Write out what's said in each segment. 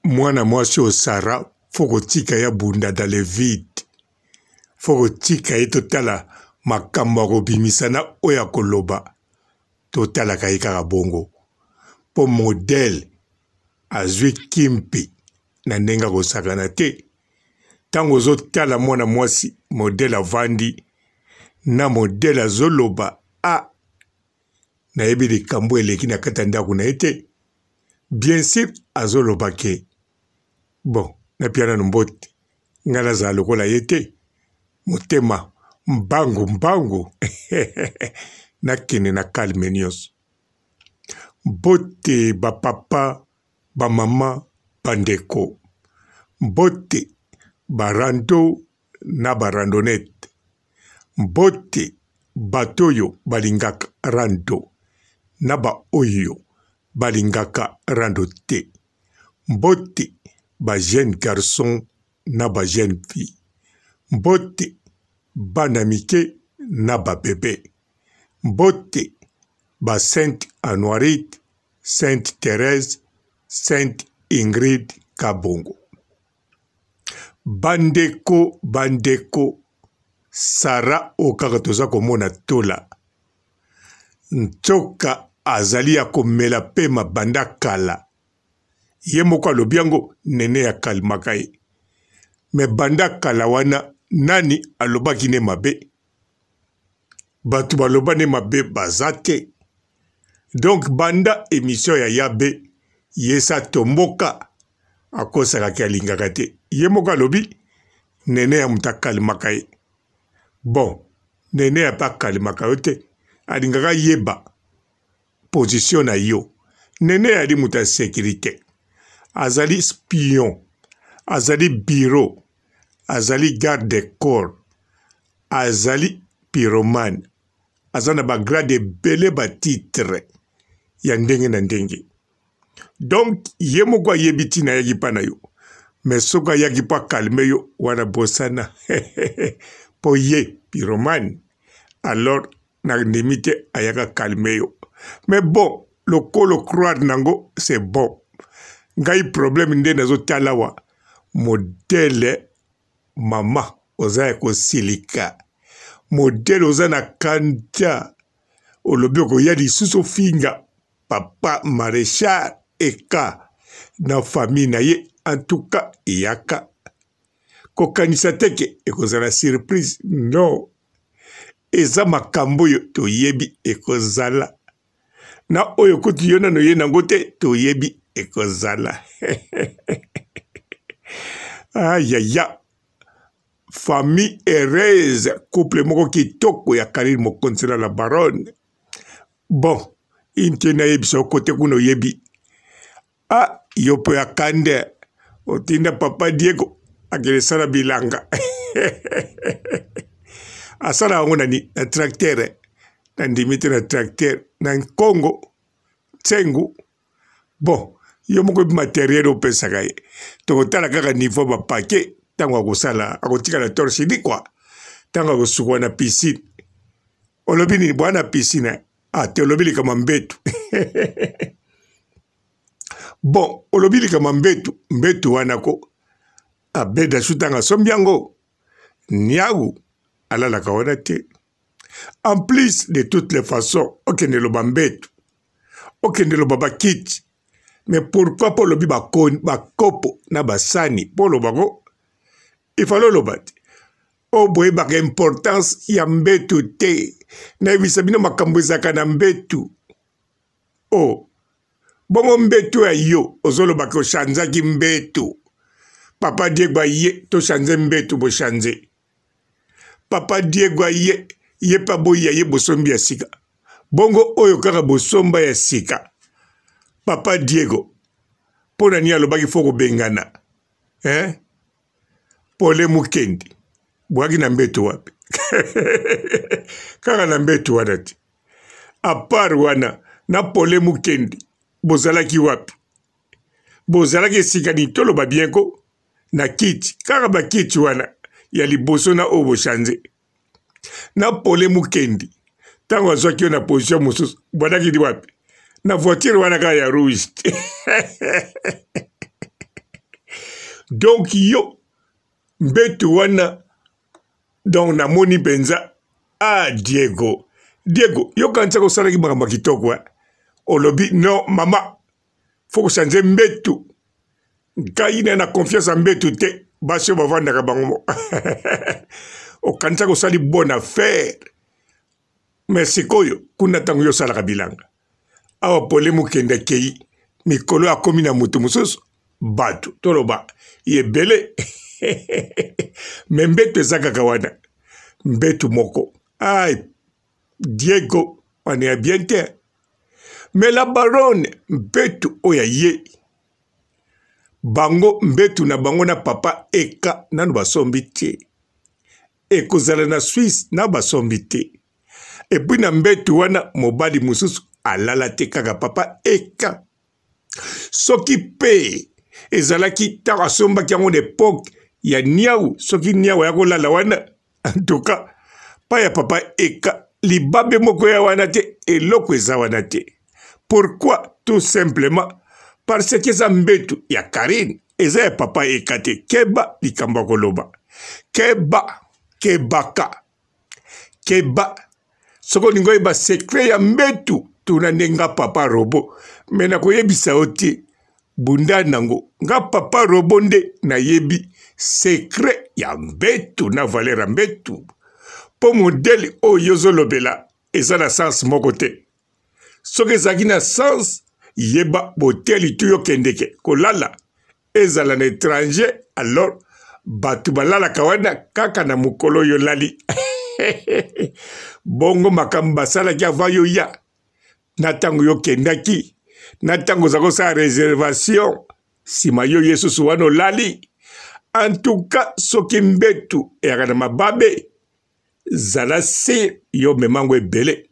Mwana mwasi oyo Sarah faut kotika ye abunda dans le vide. Faut kotika ye totala makambo akobimisa na oyo akoloba. Totalaka ye kaka bongo. Po modèle azwi kimpi na ndenge akosakana te. Tango ozotala mwana mwasi modèle avandi na modèle azoloba ah nayebi likambo eleki na kati ya ndako na ye te. Bien sur azoloba ke bon napia nanu mbote ngai nazala lokola ye te motema mbangu mbangu nakende na calme nyonso. Mbote ba papa ba mama ba ndeko mbote ba rando na ba randonnette mbote bato oyo balingaka rando na ba oyo balingaka rando te mbote ba jeune garçon na ba jeune fille mbote bana mike na ba bebe mbote ba sainte Anuarite sainte Therèse sainte Ingrid Kabongo. Bandeko bandeko Sarah oyo kaka toza komona tola nzoka azali ya komela pema banda kala ye moko alobi yango nene akalmaka ye me banda kala wana nani alobaki ne mabe bato baloba ne mabe baza te donc banda emission ya yabe ye sa tomboka akosaka ke alingaka te ye moko alobi nene ya moto akalimaka ye bon nene ya mpe akalimaka yo te alingaka yeba position na yo nene ali moto ya securite azali spion azali bureau azali garde corps azali pyromane aza na ba grade ebele ba titre ya ndenge na ndenge donc ye moko ayebi ntina ayaki mpa na yo mais soki ayaki mpo akalme yo wana bosana mpo ye pyromane alors nandimi te ayaka calme yo mais bon lokolo croire nango c'est bon ngai problème nde nazotala wa modele mama oza ya kosilika modele oza na kanda olobi okoya lisusu ofinga papa marechal eka na famille na ye en tout cas eyaka kokanisa te ke ekozala surprise non eza makambo oyo toyebi ekozala na oyo kutu yo nano ye nango te toyebi ekozala ayaya famille heureuse couple moko kitoko ya Karine Mokonzi na la baronne bon inte nayebisa yo kote kuna oyebi Ah yo pe ya kande otinda papa Diego akende sala bilanga asala yango na nini na tracteur na ndimi te na tracteur na nkongo nsengu bon yo moko yebi materiel opesaka ye tokotala kaka niveau ba paquet ntango akosala akotikala torse nu quoi ntango akosukwa na piscine olobi nini bwana piscine ah te olobi likambo ya mbetu bon olobi likambo ya mbetu mbetu wana ko abeda su ntango asombi yango niawu alalaka wana te en plus de toutes les façons okende loba mbetu okende loba bakiti mais pourquoi mpo olobi bakopo na basani mpo oloba ngo ifale oloba te oyo boyebaka importance ya mbetu te nayebisa bino makambo ezalaka na mbetu o oh. bongo mbetu ya yo ozolobaka oshanzaki mbetu papa diego aye toshanze mbetu boshanze papa diego aye ye mpe aboyi ya ye bosombi ya sika bongo oyo kaka bosomba ya sika papa diego mpo na nini alobaki fo kobengana eh? Pole Mukendi bwaki na mbeto wapi? Kaka na mbeto wana te. A part wana na Pole Mukendi bozalaki wapi? Bozalaki esika nini? Toloba bien ko na kiti kaka bakiti wana ya liboso na oyo bochange na Pole Mukendi ntango azwaki yo na position mosusu bwandaki wapi? Na voiture wana kaka ya rouge. Donc yo mbetu wana, donc namoni mpenza, ah Diego, Diego yo kanisa kosalaki makambo ya kitoko eh? Olobi non mama, fo kochange mbetu. Ngai na na confiance ya mbetu te, basi oyo bavandaka bango okanisa kosali bonne affaire. Mais sikoyo kuna ntango yo osalaka bilanga awa, pole mokende akei mikolo akomi na moto mosusu, bato toloba ebele me mbeto eza kaka wana, mbeto moko. Ai Diego wana ya bien te, me la baronne mbeto oyo aye bango mbetu na bango na papa eka nanu basombi te, ekozala na Suisse na basombi te. Epuis na mbetu wana mobali mosusu alala te, kaka papa eka. Soki pe ezalaki ntango asombaki yango na epoke ya niau, soki niau aya kolala wana, en tout cas pa ya papa eka libabe moko ya wana te, eloko eza wana te. Pourquoi? Tout simplement parce que eza mbetu ya Karine, eza ya papa eka te. Keba likambo ya koloba, keba, kebaka, keba. Soki olingi oyeba sekret ya mbetu, tuna nde nga papa robo, me nakoyebisa yo te. Bunda nango nga papa robo nde nayebi sekret ya mbetu na valeur ya mbetu, mpo modele oyo ozolobela eza na sens moko te. Soki ezalaki na sens, yeba boteli tu yokendeke kolala ezala na étranger, alors bato balalaka wana kaka na mokolo oyo olali. Bongo makambo basalaki avant yo ya, na ntango yo okendaki, na ntango oza kosala reservation, nsima yo ye susu wana olali. En tout cas soki mbetu eyaka na mababe, zala se yo memango ebele.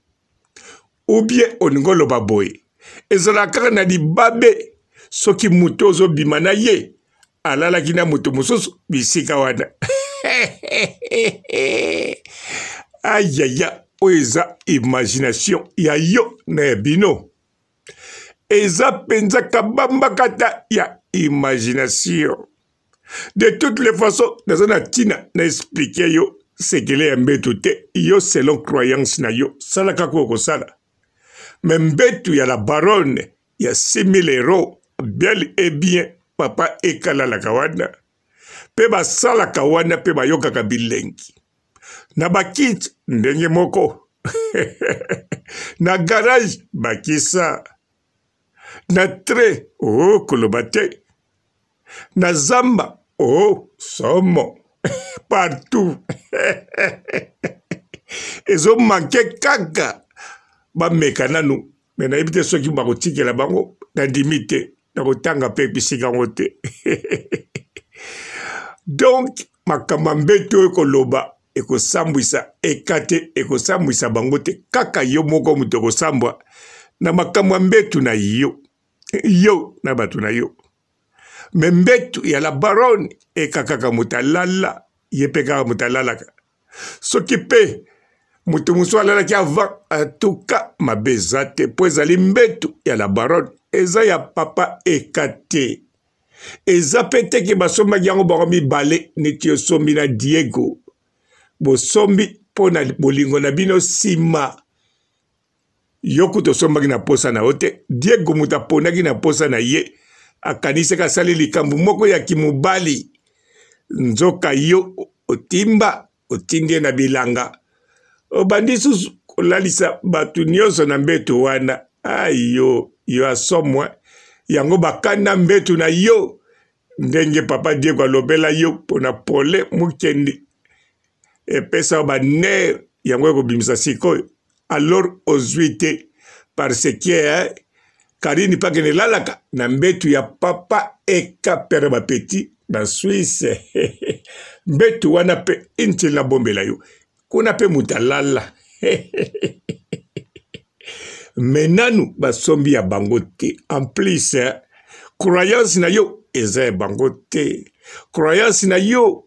Ou bien olingi oloba boye, ezalaka kaka na libabe soki moto ozobima na ye alalaki na moto mosusu bisika wana. Ayaya, oyo eza imagination ya yo na ya bino, eza mpenza kabambakata ya imagination. De toutes les façons, naza na ntina na explike yo sekele ya mbetu te. Yo selon croyance na yo, sala kaka oyo okosala. Me mbetu ya la baronne ya 6000 euros, bel et bien papa ekalalaka wana, mpe basalaka wana, mpe bayokaka bilengi na bakiti ndenge moko na garage bakisa na tre oh, koloba te na zamba oh, somo partout ezomanke kaka bameka nanu. Me nayebi te soki bakotikela bango, nandimi te, nakotanga mpe bisika yango te. Donc makambo ya mbeto oyo koloba ekosambwisa eka te, ekosambwisa bango te, kaka yo moko moto okosambwa na makambo ya mbeto na yo, yo na bato na yo. Me mbeto ya la baronne eka kaka moto alala, ye mpe kaka moto alalaka. Soki mpe moto mosusu alalaki avant, en tout cas mabe eza te, mpo ezali mbeto ya la baronne, eza ya papa eka te. Eza mpe te ke basombaki yango bango mibale neti osombi na Diego, bosombi mpo na bolingo na bino. Nsima yo kutu osombaki na posa na yo te, Diego moto aponaki na posa na ye, akanisaki asali likambo moko ya kimobali, nzoka yo otimba otindi ye na bilanga, obandi susu kolalisa bato nyonso na mbeto wana. Ayo yo asomwe yango bakanda mbeto na yo ndenge papa Diego alobela yo pona pole mukendi epesa yo ba nerf yango ekobimisa sikoyo, alors ozwi te parce que eh, Karine Pakene elalaka na mbetu ya papa eka pere ba petit na Suisse. Mbetu wana pe intile na bombela yo kuna pe moto alala. Me nanu basombi ya bango te. En plus eh, croyance na yo eza ya bango te. Croyance na yo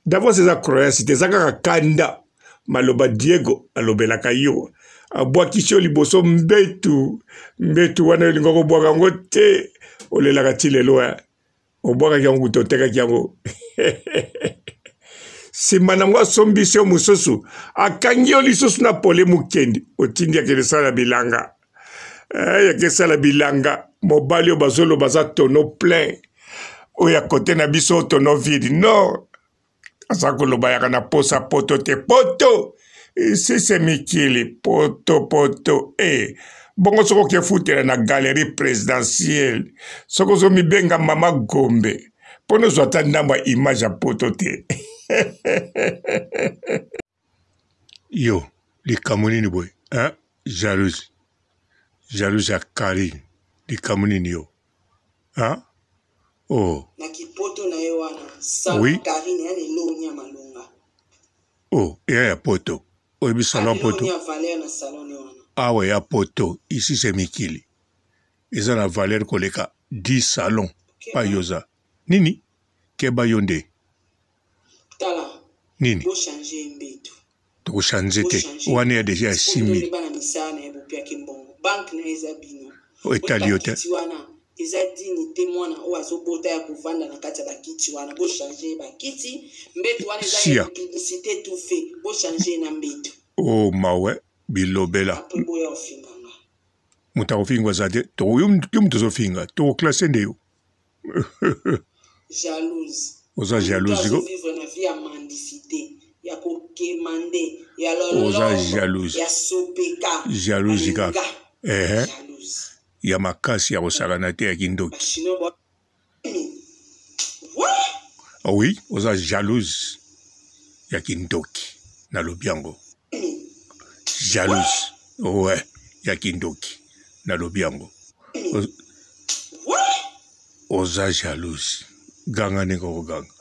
d'avance eza croyance te, eza kaka kanda. Maloba Diego alobelaka yo, abwakisi yo liboso mbetu, mbetu wana olinga kobwaka yango te, olelaka ti lelo eh. Obwakaki yango kutu otekaki yango. Nsima na yango asombisi yo mosusu, akangi yo lisusu na pole mukendi, otindi akende sala bilanga. Eh, yake sala bilanga, mobali oyo bazoloba aza tonneau plein, oyo ya kote na biso tonneau vide. Non, aza koloba yaka na posa poto te poto esese mikili poto poto e eh. bongo soki okefutela na galerie présidentielle soki ozomibenga mama gombe mpo nozwa ata ndambo ya image ya poto te yo likambo nini boye hein? jalouse jalouse ya karine likambo nini yo Hein? Oh. Na kipoto na ye wana. Salon oui. Karine ya lelo ya malonga. Oh, eya ya poto. Oyebi salon poto. Ya valeur na salon ne wana. Awa ya poto, ici c'est mikili. Eza na valeur koleka 10 salons. Pa yoza. Nini? Keba yo nde. Tala. Nini? Bo changer mbetu. Toko changer te. Wana ya deja ya 6000. Bana misala na ye bopiaki mbongo. Banque na eza bino. Etali yo te. Wana eza digne te mwana oyo azobota ya kovanda na kati ya bakiti wana bo changer bakiti mbetu wana eza ya publicité tout fait bo changer na mbetu. Oh mawe bilobela. Après boya ofinga nga. Moto akofingwa aza te. Yo moto ozofinga. Tokoklasse nde yo. Jalouse. Oza jalouse ko? Vivre na vie ya mendicité, ya kokemande, ya Oza jalouse. ya sopeka. Jalouse kaka. Eh. Jalouse. Ya makasi ya kosakana te ya kindoki. Ah oui, oza jalouse ya kindoki. Nalobi yango. Jalouse. Ouais, ya kindoki. Nalobi yango. Oza jalouse. Ganga ndenge okoganga.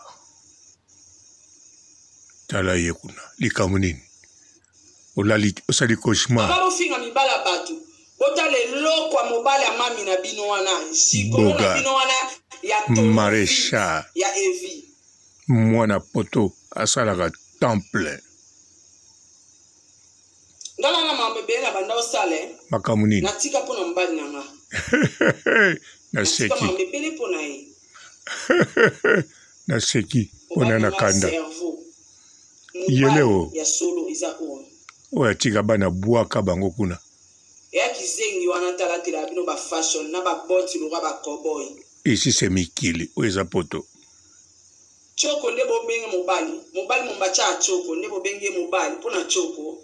Tala ye kuna. Likambo nini? Olali osali cauchemar. Papa bofinga mibala batu botala eloko ya mobali ya mami na bino wana gigolo na bino wana ya Maréchal ya Evi. Mwana poto asalaka temple. Nga na na mambo ebele na banda osala eh. Makambo nini? Natika mpo na mobali na nga. Naseki. Mambo ebele mpo na ye. Naseki mpo na na kanda. Yele o. Ya solo eza oyo. Oyo atika bana bwaka bango kuna. Eya kizengi wana talatela bino ba fashion na ba bottes lokola ba cowboy. Ici c'est mikili oyo eza poto. Tshoko nde bo bengi mobali? Mobali momba tshaka tshoko nde bo bengi ye mobali pona tshoko?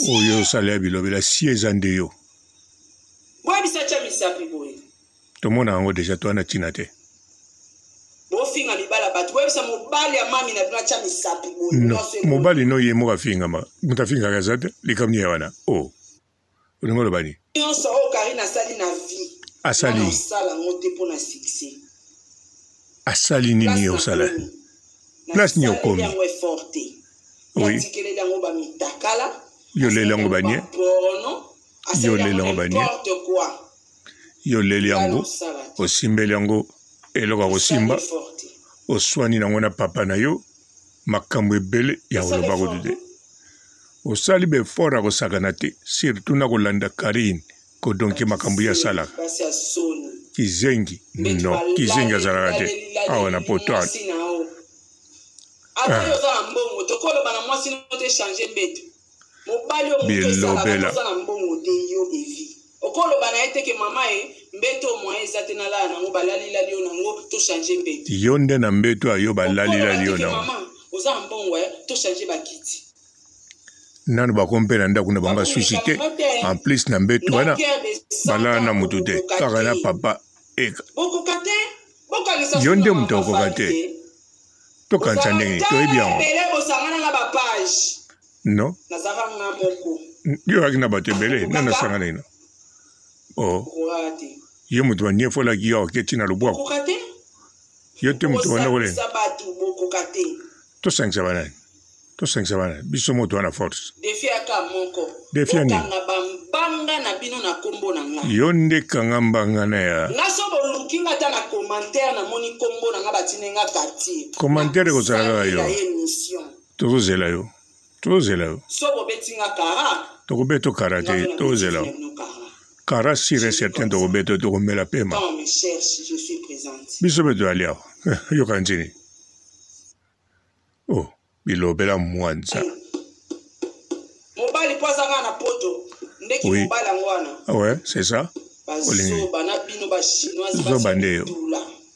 Oyo osala ya bilobela si eza nde yo. Boyebisa tia misapi boye. Tomona yango deja toa na tina te. Bofinga mibala batu boyebisa mobali ya mami na bino atia misapi boye. No, mobali no ye moko afingama moto afingaka aza te likambo nini ya wana o oh. Olingi oloba nini? Nyonso oyo Karine asali na vie. Asali. Nga nasala yango te mpo na succès. Asali nini yo osala? Place nini okomi? Yango effort te. Oui. Atikeleli yango ba mitakala. Yo leli yango ba nie. Porno. Yo leli yango ba nie. N'importe quoi. Yo leli yango osimbeli yango eloko ya kosimba oswani nango na papa na yo makambo ebele ya koloba kutu te. Osali ba effort ya kosakana te surtout na kolanda Carine ko donke makambo ye asalaka. Kizengi non kizengi azalaka te awa na poto awa. Ah. Bilobela. Yo nde na mbeto ya yo balalilali yo nango. Nanu bakomi mpe na ndako na bango ya susi te en plus na mbeto wana balala na motu te kaka na papa eka yo nde moto okoka te tokanisa ndenge nini toyebi yango non yo oyaki na bato ebele nani asanganaki na oh. Yo moto baniefolaki yo oke ti na lobwaku. Yo te moto banda kolela. Tosangisa banani? Tosangisa banani? Biso moto wana force. Defi aka moko. Defi ya nini? Bokanga ba mbanga na bino na kombo na nga. Yo nde kanga mbanga na ya. Nga so boluki nga ata na commentaire na moni kombo na nga batindi nga capture. Commentaire ekozala kaka yo. Tozozela yo. Tozozela yo. So bobeti nga kara. Tokobeta kara te, tozozela yo. Kara sur et certain tokobeta tokomela pema. Biso mpe toyali awa. Yoka nzini. Oh, bilobela mwanza. Mobali po aza kaka na poto. Ndeki oui. mobali yango wana. Ah ouais, c'est ça. Bazoba na bino ba chinoise zoba nde yo.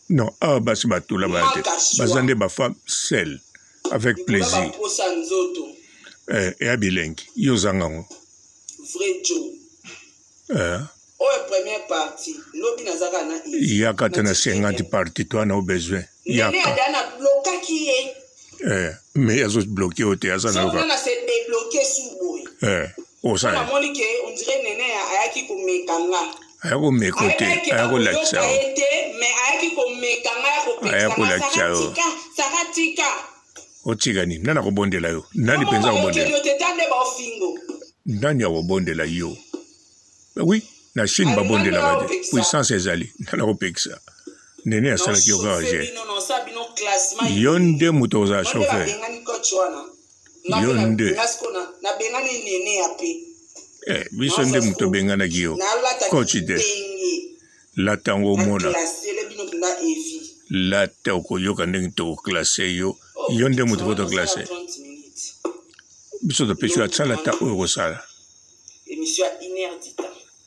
Non, awa basi batula baya te. Baza nde ba femme seule avec plaisir. Baposa nzoto. Eh, eya bilengi. Yo ozanga yango. Vrai Joe. Eh. Oyo première partie. Lobi naza kaka na Yaka te na 50 partie toi na besoin. Yaka. Nene Adana blokaki ye. Eh, mais azo bloquer yo te aza na yoka. Na se débloquer sous boye. Eh, osala. Namoni ke on dirait Nene ayaki komeka nga. Aya komeka te, aya kolakisa yo. Te, mais ayaki komeka nga ya kopekisa Aya kolakisa yo. Sara tika. Otika nini? Nani akobondela yo? Nani mpenza akobondela? Nani akobondela yo? Oui, na Chine babondelaka te. Puissance ezali. Nani akopekisa? Nene asalaki yo kaka je. Yo nde moto okozala chauffeur. Yo nde. Eh, biso nde moto obenganaki yo. Coach te. Lata yango omona. Lata okoyoka ndenge tokoklase yo. Oh, yo nde moto po toklase. Biso topesi yo atsala ata oyo okosala.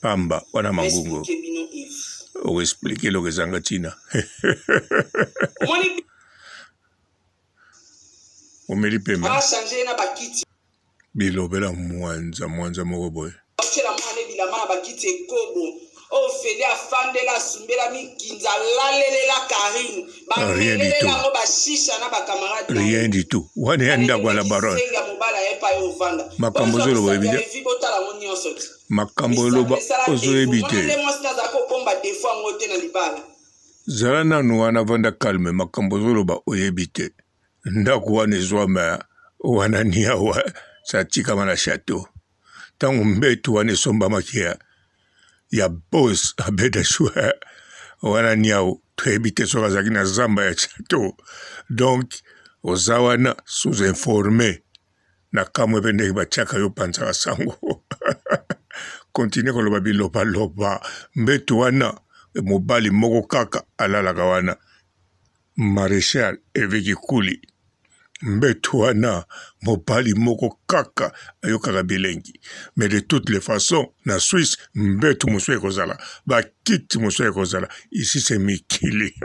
Pamba wana mangungu. Okoexplike eloko ezanga ntina. Omeli pema. Bilobela mwanza mwanza moko boye. Otiela mwana bilamba na bakiti ekobo oyo Feli afandela asumbela mikinza alalelela Carine bamelelela yango bashisha na bacamarade rien du tout wana ya ndako ya la baronne mobali aye epai ovanda makambo ozoloba oyebi te botala yango nyonso te makambo oloba ozoyebi te mwasi nazala kobomba defo yango te na libala zala nanu wana vanda calme makambo ozoloba oyebi te ndako wana ezwama wana niawa satikama na chateau ntango mbetu wana esombamaki ya, ya bos abeta shua wana niau toyebi te soki azalaki na zamba ya chateau donc oza wana sous informe na kamwe mpe ndenge batiaka yo panzaka sango kontinue koloba bilobaloba mbetu wana mobali moko kaka alalaka wana Marechal Eveki Kuli mbetu wana mobali moko kaka ayokaka bilengi mais de toutes les façons na Suisse mbetu mosusu ekozala bakiti mosusu ekozala ici c'est mikili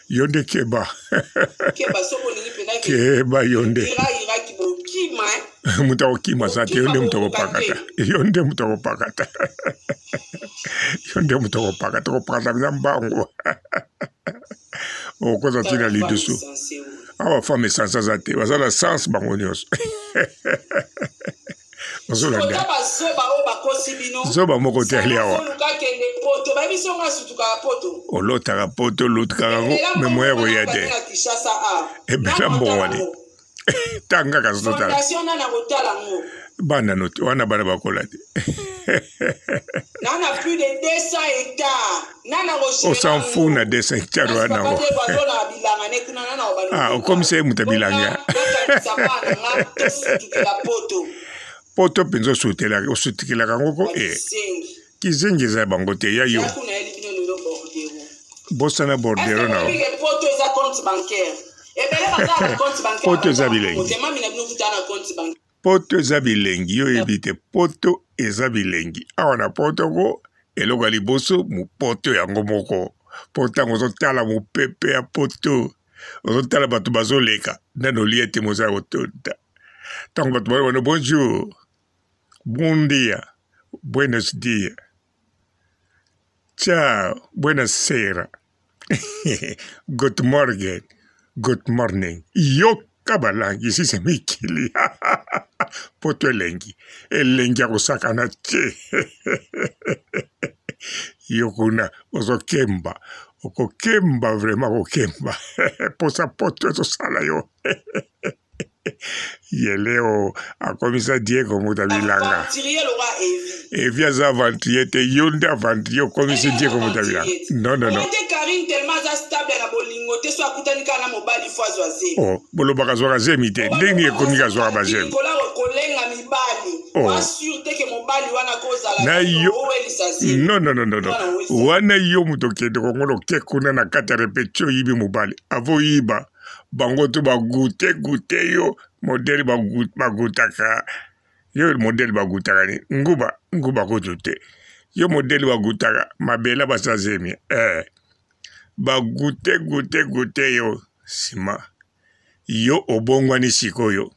yo nde keba keba yo nde moto akokima aza te yo nde moto akopakata yo nde moto akopakata yo nde moto akopakata okopakata mpenza mbango okoza ntina lidusu awa femme esanse aza te baza na sens bango nyonso ozolanda zoba moko te ali awa olotaka poto olutkaka yango me moya koya te ebela mbongo wani tanga kasi totala bana no te wana bana bakola te nana plus de 200 hectares nana on s'en fout na 200 hectares wana yango ah okomisa ye moto ya bilanga poto mpenza osutukelaka yango ko e kizengi eza ya bango te ya yo bosana bordero na poto eza bilengi poto eza bilengi yo oyebi te poto eza bilengi awa na poto ko eloko ya liboso mopoto yango moko mpo ntango ozotala mopepe ya poto ozotala bato bazoleka nano olie te moza ya kotonda ntango bato balobana bonjour bon dia buenos dia ciao buena sera good morning good morning yoka balangi sise mikili poto elengi elengi ya kosakana te yo kuna ozokemba okokemba vraimen kokemba posa poto ezosala yo ye leo akomisa diego moto ya bilanga evi aza aventurier te yo nde aventurier okomisi diego moto ya bilanga non non non oh bolobaka azwaka zemi te ndenge nini ekomi kazwaka bazemi oh, Kolenga mibali. Oh. Oa sûr te ke mobali wana akozala Na yo. owelisa zemi. Non, non, non, non, non. Mwana owelisa. Wana yo moto okende kongo oke kuna na kati ya repetition oyibi mobali. Avo oyiba bango to bagute gute yo modele bagutaka yo modele bagutaka ni nguba nguba kutu te yo modele bagutaka mabela basazemi eh bagute gute gute yo nsima yo obongwani sikoyo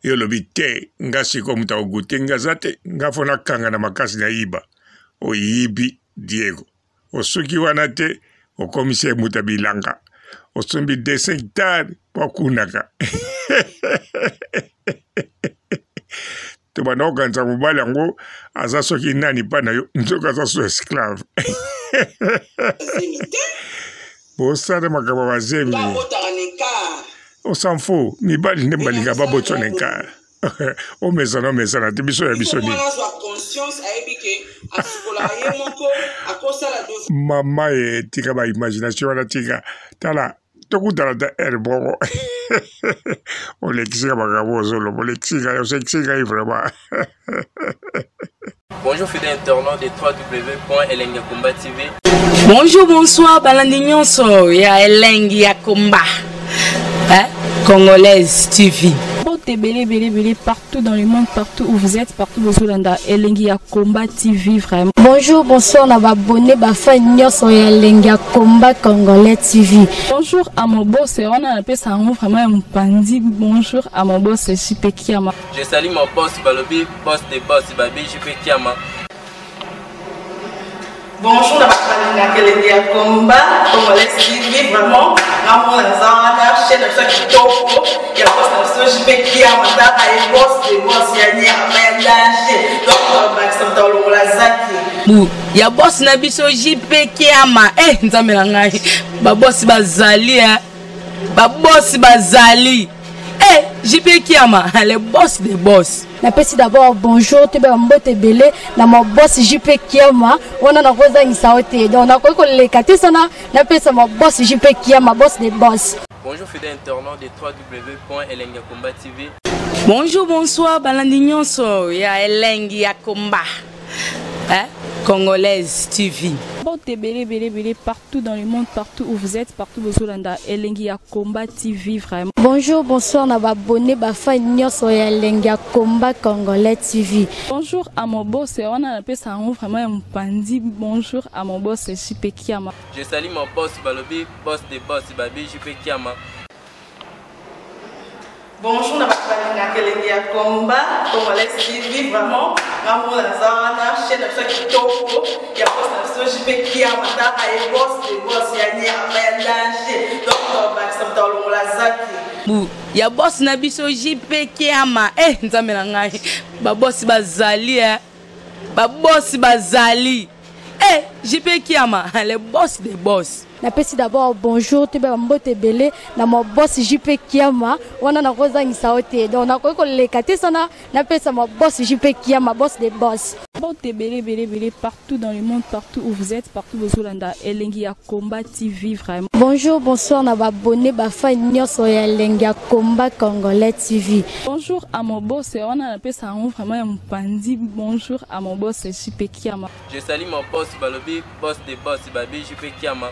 yo olobi te nga sikoyo moto akogute nga aza te nga fo nakanga na makasi nayiba oyibi Diego osuki wana te okomisi ye moto ya bilanga osombi 2 hectare mpo akunaka tobanda kokanisa mobali yango aza soki nani mpa na yo nzoka aza so esclave. Bosala makambo ya bazemi, on s'en fout. Mibali nde balinga babotisa na enkar. Omesana omesana te, biso ya biso nini? Mama ye tika ba imagination wana, tika tala tokutana ta heure moko. Olekisi nga makambo ozoloba, olekisi ngai, osekisi ngai vraiment. Bonjour fidèles internautes de www.elengiyakomba TV. Bonjour, bonsoir, balandi nyonso ya Elengi ya Komba. Hein? Congolaise TV. Mbote ebele ebele ebele partout dans le monde, partout où vous êtes, partout bozolanda Elengi ya Combat TV vraiment. Bonjour, bonsoir na ba abonné ba fan nyonso ya Elengi ya Combat Congolais TV. Bonjour à mon boss, wana napesa yango vraiment ya mopanzi. Bonjour à mon boss JP Kiama. Je salue mon boss Balobi, boss de boss Babi JP Kiama. Bonjour na bato balingaka Elengi ya Combat Congolais TV vraiment ngamona naza wana chaîne na biso ya kitoko ya boss na biso JP Kiama tala ye boss de boss ya nyama ya danger donc bakisa moto alongola zaki Bu ya boss na biso JP Kiama. Eh nzambe na ngai, ba boss bazali eh. Ba boss bazali. Eh JP Kiama, le boss des boss. Napesi d'abord bonjour toyeba mbote ebele na ma boss JP Kiama wana nakozangisa yo te, donc nakoki koleka te sana napesa ma boss JP Kiama, boss des boss. Bonjour fidèles internautes de www.elengiyakomba TV. Bonjour, bonsoir, balandi nyonso ya Elengi ya Komba. Hein? Congolaise TV. Mbote ebele ebele ebele partout dans le monde, partout où vous êtes, partout bozolanda Elengi ya Combat TV vraiment. Bonjour, bonsoir na ba abonné ba fan nyonso ya Elengi ya Combat Congolais TV. Bonjour à mon boss, wana napesa yango vraiment ya mopanzi. Bonjour à mon boss JP Kiama. Je salue mon boss Balobi, boss de boss Babi JP Kiama. Bonjour na bato balingaka Elengi ya Combat Congolais TV vraiment ngamona naza wana chaîne na biso ya kitoko ya boss na biso JP Kiama tala ye boss de boss ya nyama ya danger donc bakisa moto alongola zaki. Bu ya boss na biso JP Kiama. Eh nzambe na ngai, ba boss bazali eh. Ba boss bazali. Eh JP Kiama, le boss des boss. Napesi d'abord bonjour toyeba mbote ebele na ma boss JP Kiama wana nakozangisa yo te, donc nakoki koleka te sana napesa ma boss JP Kiama, boss des boss. Mbote ebele ebele ebele partout dans le monde, partout où vous êtes, partout bozolanda Elengi ya Combat TV vraiment. Bonjour, bonsoir na ba abonné ba fan nyonso ya Elengi ya Combat Congolais TV. Bonjour à mon boss, wana napesa yango vraiment ya mopanzi. Bonjour à mon boss JP Kiama. Je salue mon boss Balobi, boss de boss Babi JP Kiama.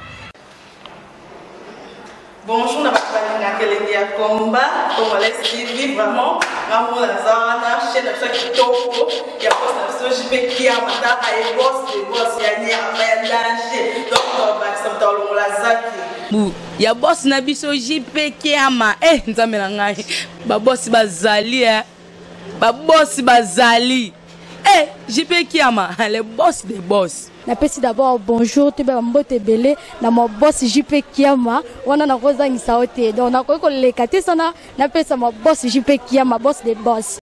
Bonjour na bato balingaka Elengi ya Combat Congolais TV vraiment ngamona naza wana chaîne na biso ya kitoko ya boss na biso JP Kiama tala ye boss de boss ya nyama ya danger donc bakisa moto alongola zaki. Bu ya boss na biso JP Kiama. Eh nzambe na ngai, ba boss bazali eh. Ba boss bazali. Eh JP Kiama, le boss des boss. Napesi d'abord bonjour toyeba mbote ebele na ma boss JP Kiama wana nakozangisa yo te, donc nakoki koleka te sana napesa ma boss JP Kiama, boss des boss.